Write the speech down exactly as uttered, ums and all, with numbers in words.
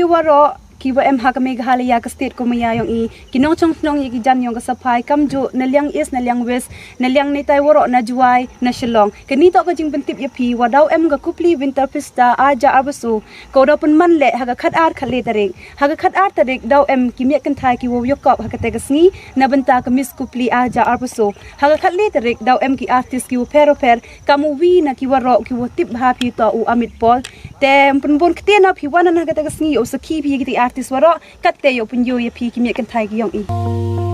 Waroh ki wa em ha ka Meghalaya ka state ko maya yong i, ki nongchong chnong ya ki jan yong ka Saphai, kamjooh na liang East, na liang West, na liang neitai waroh, na Jowai, na Shillong. Kani toh ka jingpyntip ya phi wa daw em ka Kupli Winter Fiesta ar hajar arphew saw, ka daw pynman leh ha ka khat ar khat le tarik. Ha ka khat ar tarik daw em ki miat kynthai ki wow yakop ha kata ka sngi na bynta ka Miss Kupli ar hajar arphew saw. Ha ka khat le tarik daw em ki artist ki wow pher wow pher, kam u wi na ki waroh ki wow tip bha phi toh u Amit Paul. Te pynbun ktien na phi wan na kata ka sngi yow sakhi phi ya kiti artist waroh, kat te yow pynyoh ya phi ki miat kynthai ki yong i.